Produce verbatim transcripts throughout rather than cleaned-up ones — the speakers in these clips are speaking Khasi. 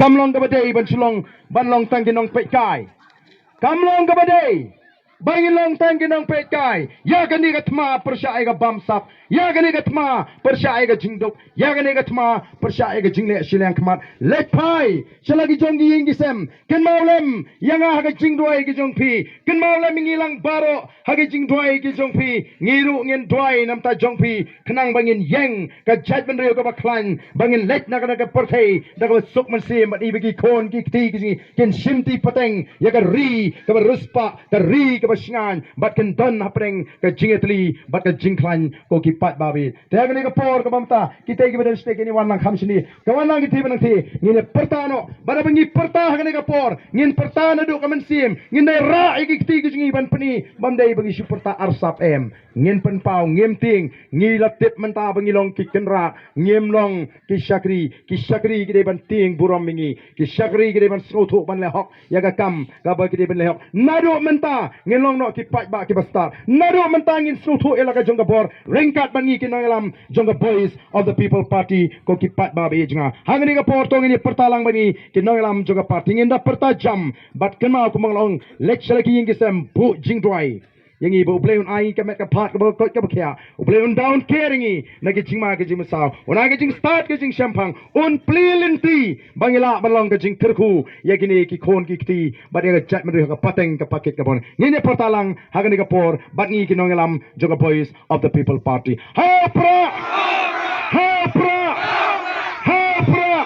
Kam long kaba dei ban shu long, ban long tang ki nongpeitkai. Kam long kaba dei ba ngin long tang ki nongpeitkai. Ïa kane ka thma pyrshah ïa ka bamsap, ïa kane ka thma pyrshah ïa ka jingduk, ïa kane ka thma pyrshah ïa ka jingleh shiliang khmat. Leit phai sha la ki jong ki ïing ki sem, kynmaw lem ïa nga ha ka jingduwai ka jong phi, kynmaw lem ïa ngi lang baroh ha ka jingduwai ka jong phi. Ngi ruh ngin duwai na bynta jong phi, khnang ba ngin ïeng ka jaitbynriew kaba khlaiñ, ba ngin leit na kane ka pyrthei da kaba suk mynsiem, bad ïa ba ki khun ki kti ki jong ngi kin shimti pateng ïa ka ri kaba riewspah, ka ri kaba shngaiñ, bad kin don hapdeng ka jingïatylli bad ka jingkhlaiñ, ko ki paidbah. Te ha kane ka por kaba mynta, kita kiba don shatei kin ïa wan lang kham shane, ka wan lang ki kti ba nangta, ngin ïa pyrta noh. Bad haba ngi pyrta ha kane ka por, ngin pyrta naduh ka mynsiem, ngin ïa rah ïa ki kti ki jong ngi ban pyni, bym dei ba ngi shu pyrta arsap em. Ngin pynpaw, ngim tieng. Ngi la tip mynta ba ngi long ki kynrad, ngim long ki shakri. Ki shakri ki dei ban tieng burom ïa ngi. Ki shakri ki dei ban sngewthuh ban leh hok ïa ka kam kaba ki dei ban leh hok. Naduh mynta ngin long noh ki paidbah kiba stad. Naduh mynta ngin sngewthuh ïa la ka jong ka bor ryngkat bad ngi ki nongïalam jong ka Voice of the People Party, ko ki paidbah ba ïeit jong nga. Ha kane ka por to ngin ïa pyrta lang bad ngi ki nongïalam jong ka party, ngin da pyrta jam. Bad kynmaw kumba nga la ong, leit sha la ki ïing ki sem, buh jingduwai ïa ngi ba U Blei un ai ngi ka met ka phad kaba koit kaba khiah. U Blei un da un ker ïa ngi na ki jingma ki jingmynsaw, un ai ka jingstad ka jingshemphang, un plie lynti ba ngi lah ban long ka jingkyrkhu ïa kine ki khun ki kti bad ïa ka jaitbynriew ha ka pateng ka pakit kaba bun. Ngin ïa pyrta lang ha kane ka por bad ngi ki nongïalam jong ka Voice of the People Party. Ha u Prah! Ha u Prah! Ha u Prah!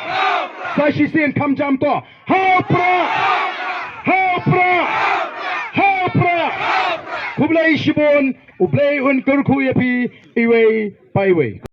Sa shisien kham jam to. Ha u Prah! Ha u Prah! Ha u Prah! Khublei shibun, U Blei un kyrkhu ïa phi iwei pa iwei.